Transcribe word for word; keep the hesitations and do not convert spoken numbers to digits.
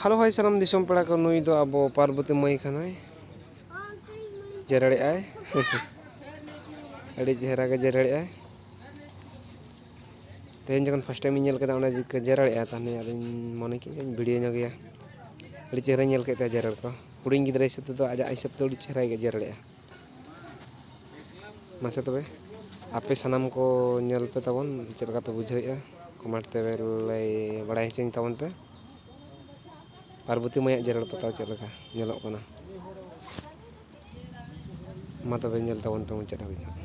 Hello ᱦᱟᱭ ᱥᱟᱱᱟᱢ ᱫᱤᱥᱚᱢ ᱯᱮᱲᱟ ᱠᱚ, ᱱᱩᱭ ᱫᱚ ᱟᱵᱚ ᱯᱟᱨᱵᱚᱛᱤ ᱢᱟᱹᱭ ᱠᱟᱱᱟᱭ᱾ ᱡᱮᱨᱮᱲᱮᱜᱼᱟᱭ᱾ ᱟᱹᱰᱤ ᱪᱮᱦᱨᱟ ᱜᱮ ᱡᱮᱨᱮᱲᱮᱜᱼᱟᱭ᱾ ᱛᱮᱦᱮᱧ ᱡᱚᱠᱷᱚᱱ first time ᱤᱧ ᱧᱮᱞ ᱠᱮᱫᱟ ᱚᱱᱟ ᱡᱮ ᱠᱚ ᱡᱮᱨᱮᱲᱮᱜᱼᱟ, ᱛᱟᱦᱞᱮ ᱟᱫᱚᱧ ᱢᱚᱱᱮ ᱠᱮᱫᱟᱹᱧ ᱵᱷᱤᱰᱤᱭᱳ ᱧᱚᱜᱮᱭᱟ᱾ ᱟᱹᱰᱤ ᱪᱮᱦᱨᱟᱧ ᱧᱮᱞ ᱠᱮᱫ ᱛᱟᱭᱟ ᱡᱮᱨᱮᱲ ᱠᱚ᱾ ᱦᱩᱰᱤᱧ ᱜᱤᱫᱽᱨᱟᱹ ᱦᱤᱥᱟᱹᱵ ᱛᱮᱫᱚ ᱟᱡᱟᱜ ᱦᱤᱥᱟᱹᱵ ᱛᱮ ᱟᱹᱰᱤ ᱪᱮᱦᱨᱟ ᱜᱮ ᱡᱮᱨᱮᱲᱮᱜᱼᱟ᱾ ᱢᱟᱥᱮ ᱛᱚᱵᱮ ᱟᱯᱮ ᱥᱟᱱᱟᱢ ᱠᱚ ᱧᱮᱞ ᱯᱮ ᱛᱟᱵᱚᱱ, ᱪᱮᱫ ᱞᱮᱠᱟ ᱯᱮ ᱵᱩᱡᱷᱟᱹᱣᱮᱫᱼᱟ? ᱠᱚᱢᱮᱱᱴ ᱛᱮ ᱞᱟᱹᱭ ᱵᱟᱲᱟᱭ ᱦᱚᱪᱚᱧ ᱛᱟᱵᱚᱱ ᱯᱮ᱾ ᱯᱟᱨᱵᱚᱛᱤ ᱢᱟᱹᱭᱟᱜ ᱡᱮᱨᱮᱲ ᱯᱚᱛᱟᱣ ᱪᱮᱫ ᱞᱮᱠᱟ ᱧᱮᱞᱚᱜ ᱠᱟᱱᱟ? ᱢᱟ ᱛᱚᱵᱮ ᱧᱮᱞ ᱛᱟᱵᱚᱱ ᱯᱮ ᱢᱩᱪᱟᱹᱫ ᱦᱟᱹᱵᱤᱡ ᱦᱟᱸᱜ᱾